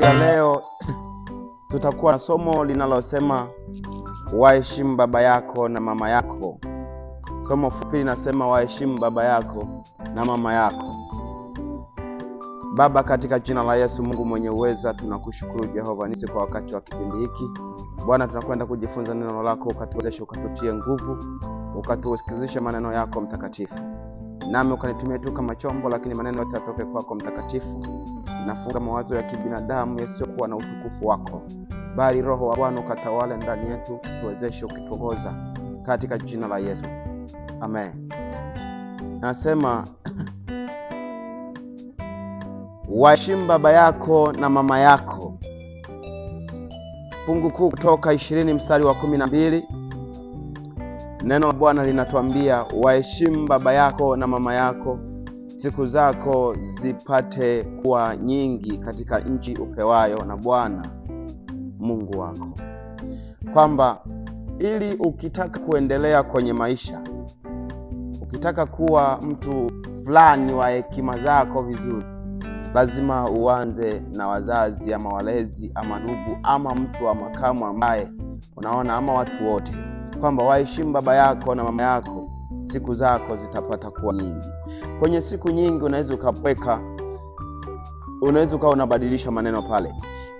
Ya leo tutakuwa na somo linalosema waheshimu baba yako na mama yako. Somo fupi linasema waheshimu baba yako na mama yako. Baba, katika jina la Yesu, Mungu mwenye uweza, tunakushukuru Jehova nisi kwa wakati wa kipindi hiki. Bwana, tunakwenda kujifunza neno lako, ukatuwezeshe, ukatutie nguvu, ukatusikizishe maneno yako mtakatifu, nami ukanitumie tu kama chombo, lakini maneno yote yatoke kwako mtakatifu. Nafunga mawazo ya kibinadamu yasiyokuwa na utukufu wako, bali Roho wa Bwana ukatawale ndani yetu, tuwezeshe ukituongoza, katika jina la Yesu, amen. Nasema waheshimu baba yako na mama yako. Fungu kuu kutoka 20 mstari wa 12, neno la Bwana linatuambia waheshimu baba yako na mama yako, siku zako zipate kuwa nyingi katika nchi upewayo na Bwana Mungu wako. Kwamba ili ukitaka kuendelea kwenye maisha, ukitaka kuwa mtu fulani wa hekima zako vizuri, lazima uanze na wazazi ama walezi ama ndugu ama mtu wa makamu ambaye unaona ama watu wote, kwamba waheshimu baba yako na mama yako, siku zako zitapata kuwa nyingi. Kwenye siku nyingi unaweza ukapweka, unaweza ukawa unabadilisha maneno pale.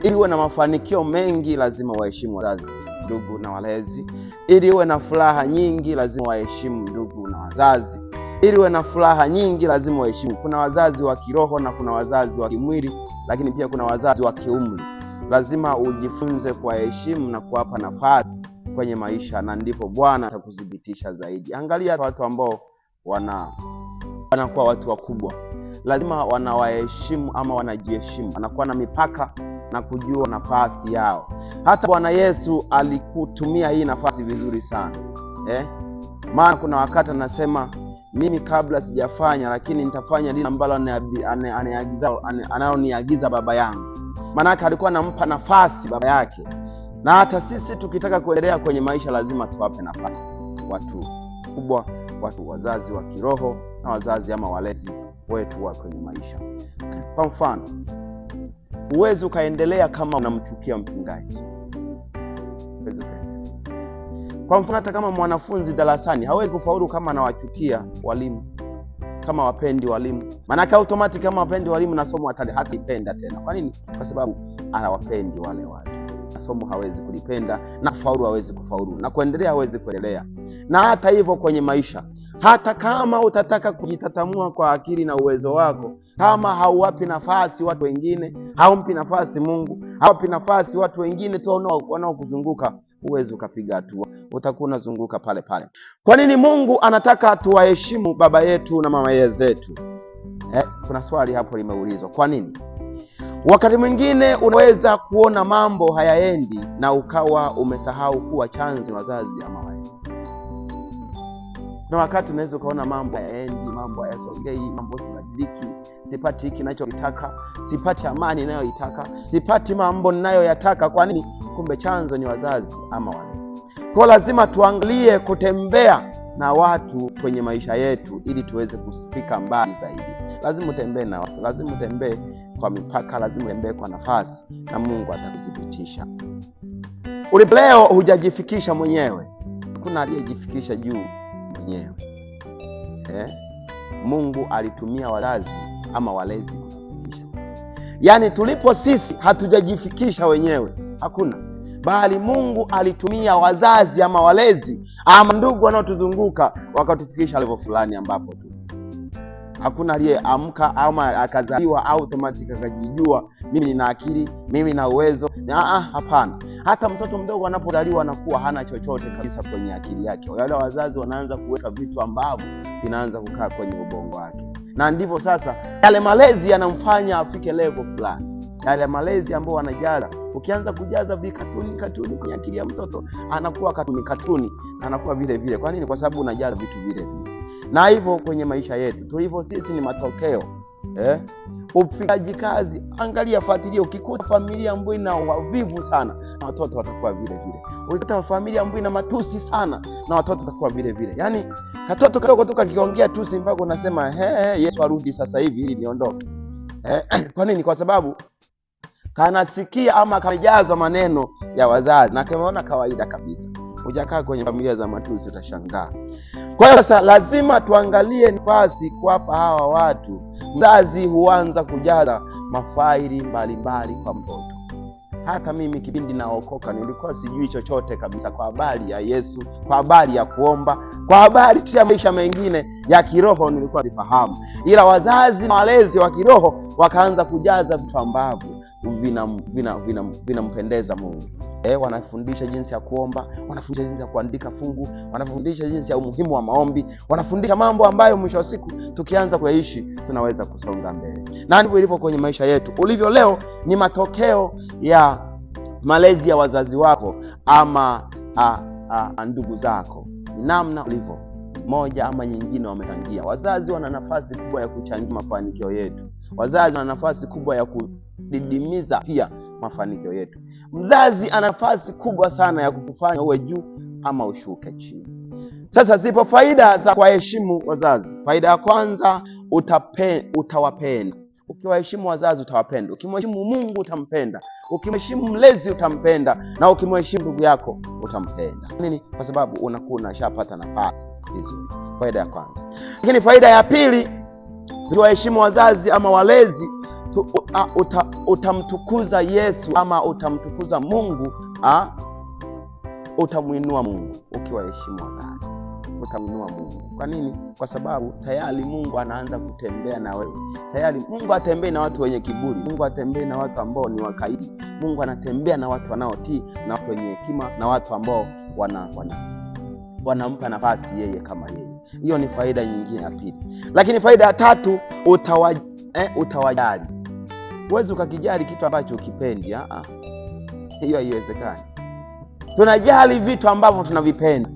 Ili uwe na mafanikio mengi, lazima waheshimu wazazi, ndugu na walezi. Ili uwe na furaha nyingi, lazima waheshimu ndugu na wazazi. Ili uwe na furaha nyingi, lazima waheshimu. Kuna wazazi wa kiroho na kuna wazazi wa kimwili, lakini pia kuna wazazi wa kiumri. Lazima ujifunze kuwaheshimu na kuwapa nafasi kwenye maisha, na ndipo Bwana atakuthibitisha zaidi. Angalia watu ambao wanakuwa watu wakubwa, lazima wanawaheshimu ama wanajiheshimu, wanakuwa na mipaka na kujua nafasi yao. Hata Bwana Yesu alikutumia hii nafasi vizuri sana, Maana kuna wakati anasema mimi kabla sijafanya, lakini nitafanya lile ambalo anayoniagiza baba yangu. Maanake alikuwa anampa nafasi baba yake. Na hata sisi tukitaka kuendelea kwenye maisha lazima tuwape nafasi watu kubwa, watu wazazi wa kiroho na wazazi ama walezi wetu wa kwenye maisha. Kwa mfano, huwezi ukaendelea kama unamchukia mchungaji. Huwezi ukaendelea. Kwa mfano, hata kama mwanafunzi darasani hawezi kufaulu kama anawachukia walimu, kama wapendi walimu. Maanake automatic kama wapendi walimu na somo hataipenda tena. Kwa nini? Kwa sababu anawapendi wale watu. Na somo hawezi kulipenda, na kufaulu hawezi kufaulu, na kuendelea hawezi kuendelea. Na hata hivyo kwenye maisha, hata kama utataka kujitatamua kwa akili na uwezo wako, kama hauwapi nafasi watu wengine, haumpi nafasi Mungu, haupi nafasi watu wengine tu wanaokuzunguka, huwezi ukapiga hatua, utakuwa unazunguka pale pale. Kwa nini Mungu anataka tuwaheshimu baba yetu na mama zetu? Kuna swali hapo limeulizwa, kwa nini? Wakati mwingine unaweza kuona mambo hayaendi na ukawa umesahau kuwa chanzo wazazi ama walezi. Na wakati unaweza ukaona mambo hayaendi, mambo hayasogei, mambo sibadiliki, sipati hiki ninachokitaka, sipati amani ninayoitaka, sipati mambo ninayoyataka. Kwa nini? Kumbe chanzo ni wazazi ama walezi. Kwa lazima tuangalie kutembea na watu kwenye maisha yetu ili tuweze kufika mbali zaidi. Lazima utembee na watu, lazima utembee kwa mipaka, lazima utembee kwa nafasi, na Mungu atakuthibitisha. Ulipo leo hujajifikisha mwenyewe. Hakuna aliyejifikisha juu mwenyewe. Mungu alitumia wazazi ama walezi kutufikisha. Yaani tulipo sisi hatujajifikisha wenyewe, hakuna. Bali Mungu alitumia wazazi ama walezi ama ndugu wanaotuzunguka wakatufikisha level fulani ambapo tu hakuna aliyeamka ama akazaliwa automatic akajijua mimi nina akili, mimi na uwezo. Hapana. Hata mtoto mdogo anapozaliwa anakuwa hana chochote kabisa kwenye akili yake. Wale wazazi wanaanza kuweka vitu ambavyo vinaanza kukaa kwenye ubongo wake, na ndivyo sasa yale malezi yanamfanya afike level fulani. Yale malezi ambayo wanajaza, ukianza kujaza vikatuni katuni kwenye akili ya mtoto, anakuwa katuni katuni, anakuwa vile vile. Kwa nini? Kwa sababu unajaza vitu vile vile. Na hivyo kwenye maisha yetu tulivyo sisi ni matokeo. Upigaji kazi, angalia, fuatilia. Ukikuta familia ambayo ina wavivu sana, na watoto watakuwa vile vile. Ukikuta familia ambayo ina matusi sana, na watoto watakuwa vile vile. Yaani katoto kadogo tu kakiongea tusi mpaka unasema he, Yesu arudi sasa hivi ili niondoke. Kwa nini? Kwa sababu kanasikia ama kamejazwa maneno ya wazazi na kameona kawaida kabisa. Hujakaa kwenye familia za matusi, utashangaa. Kwa hiyo sasa lazima tuangalie nafasi kuwapa hawa watu. Mzazi huanza kujaza mafaili mbalimbali kwa mtoto. Hata mimi kipindi naokoka nilikuwa sijui chochote kabisa kwa habari ya Yesu, kwa habari ya kuomba, kwa habari ya maisha mengine ya kiroho nilikuwa sifahamu, ila wazazi na walezi wa kiroho wakaanza kujaza vitu ambavyo vinampendeza Mungu. Wanafundisha jinsi ya kuomba, wanafundisha jinsi ya kuandika fungu, wanafundisha jinsi ya umuhimu wa maombi, wanafundisha mambo ambayo mwisho wa siku tukianza kuyaishi tunaweza kusonga mbele. Na ndivyo ilivyo kwenye maisha yetu. Ulivyo leo ni matokeo ya malezi ya wazazi wako ama ndugu zako. Ni namna ulivyo, moja ama nyingine wamechangia. Wazazi wana nafasi kubwa ya kuchangia mafanikio yetu. Wazazi wana nafasi kubwa ya kudidimiza pia mafanikio yetu. Mzazi ana nafasi kubwa sana ya kukufanya uwe juu ama ushuke chini. Sasa zipo faida za kuwaheshimu wazazi. Faida ya kwanza, utawapenda. Ukiwaheshimu wazazi utawapenda. Ukimheshimu Mungu utampenda. Ukimheshimu mlezi utampenda, na ukimheshimu ndugu yako utampenda. Nini? Kwa sababu unakuwa unashapata nafasi vizuri. Faida ya kwanza. Lakini faida ya pili, ukiwaheshimu wazazi ama walezi utamtukuza Yesu ama utamtukuza Mungu, utamuinua Mungu. Ukiwaheshimu wazazi utamuinua Mungu. Kwa nini? Kwa sababu tayari Mungu anaanza kutembea na wewe. Tayari Mungu atembei na watu wenye kiburi. Mungu atembei na watu ambao ni wakaidi. Mungu anatembea na watu wanaotii na watu wenye hekima na watu ambao wanampa nafasi yeye kama yeye. Hiyo ni faida nyingine ya pili. Lakini faida ya tatu, utawajali. Huwezi ukakijali kitu ambacho ukipendi. Hiyo haiwezekani. Tunajali vitu ambavyo tunavipenda.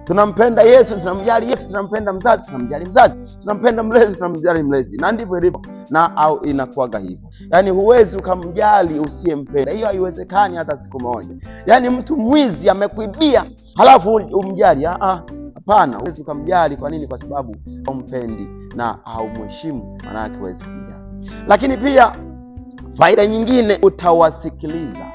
Tunampenda Yesu, tunamjali Yesu, tunampenda mzazi, tunamjali mzazi, tunampenda mlezi, tunamjali mlezi. Na ndivyo ilivyo, na au inakuwaga hivyo. Yaani huwezi ukamjali usiyempenda. Hiyo haiwezekani hata siku moja. Yaani mtu mwizi amekuibia halafu umjali. Hapana, huwezi ukamjali. Kwa nini? Kwa sababu haumpendi na haumheshimu, maana yake huwezi kumjali. Lakini pia faida nyingine, utawasikiliza.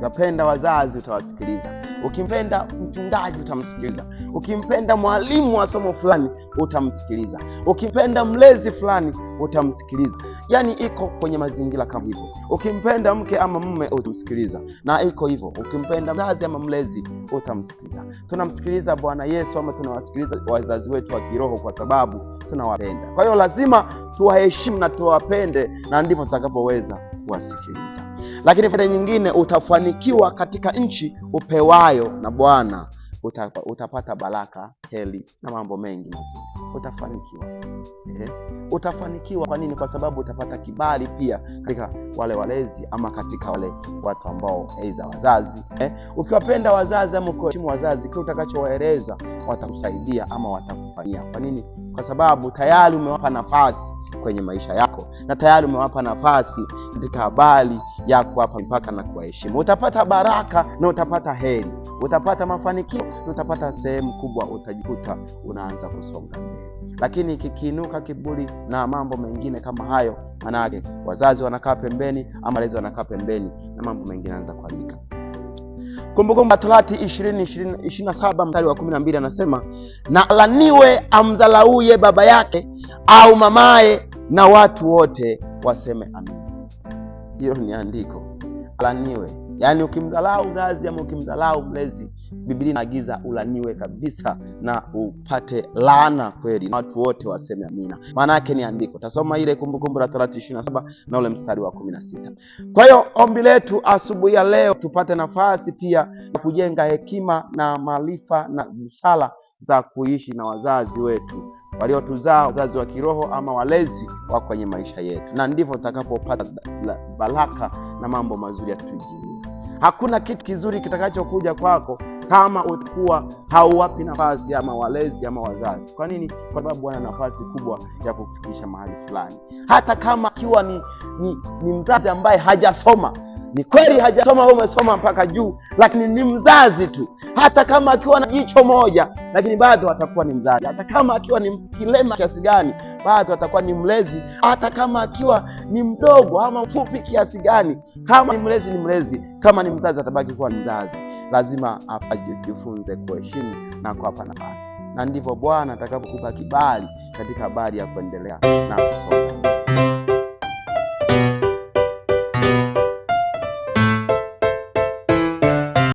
Ukipenda wazazi utawasikiliza. Ukimpenda mchungaji utamsikiliza. Ukimpenda mwalimu wa somo fulani utamsikiliza. Ukimpenda mlezi fulani utamsikiliza. Yaani iko kwenye mazingira kama hivyo. Ukimpenda mke ama mume utamsikiliza, na iko hivyo. Ukimpenda mzazi ama mlezi utamsikiliza. Tunamsikiliza Bwana Yesu ama tunawasikiliza wazazi wetu wa kiroho kwa sababu tunawapenda. Kwa hiyo lazima tuwaheshimu na tuwapende, na ndipo tutakapoweza kuwasikiliza. Lakini faida nyingine, utafanikiwa katika nchi upewayo na Bwana. Utapata baraka, heri na mambo mengi mazuri. Utafanikiwa. Utafanikiwa kwa nini? Kwa sababu utapata kibali pia katika wale walezi ama katika wale watu ambao aidha wazazi. Ukiwapenda wazazi ama ukiwaheshimu wazazi, kile utakachowaeleza watakusaidia ama watakufanyia. Kwa nini? Kwa sababu tayari umewapa nafasi kwenye maisha yako, na tayari umewapa nafasi katika habari ya kuwapa mipaka na kuwaheshimu. Utapata baraka na utapata heri, utapata mafanikio na utapata sehemu kubwa, utajikuta unaanza kusonga mbele. Lakini kikiinuka kiburi na mambo mengine kama hayo, maana yake wazazi wanakaa pembeni ama walezi wanakaa pembeni na mambo mengine yanaanza kuharibika. Kumbukumbu la Torati 20:27 mstari wa 12 anasema, na alaniwe amdharauye baba yake au mamaye, na watu wote waseme amina. Hilo ni andiko. Alaniwe. Yaani ukimdharau mzazi ama ukimdharau mlezi, Biblia inaagiza ulaniwe kabisa na upate laana kweli, na watu wote waseme amina. Maana yake ni andiko. Utasoma ile Kumbukumbu la Torati 27 na ule mstari wa 16. Kwa hiyo ombi letu asubuhi ya leo, tupate nafasi pia ya kujenga hekima na maarifa na busara za kuishi na wazazi wetu waliotuzaa, wazazi wa kiroho ama walezi wa kwenye maisha yetu, na ndivyo tutakapopata baraka na mambo mazuri yatujilia. Hakuna kitu kizuri kitakachokuja kwako kama utakuwa hauwapi nafasi ama walezi ama wazazi. Kwa nini? Kwa sababu wana nafasi kubwa ya kufikisha mahali fulani, hata kama akiwa ni mzazi ambaye hajasoma. Ni kweli hajasoma, wewe umesoma mpaka juu, lakini ni mzazi tu. Hata kama akiwa na jicho moja, lakini bado atakuwa ni mzazi. Hata kama akiwa ni kilema kiasi gani, bado atakuwa ni mlezi. Hata kama akiwa ni mdogo ama mfupi kiasi gani, kama ni mlezi ni mlezi, kama ni mzazi atabaki kuwa ni mzazi. Lazima ajifunze kuheshimu na kuwapa nafasi, na ndivyo Bwana atakapokupa kibali katika habari ya kuendelea na kusonga.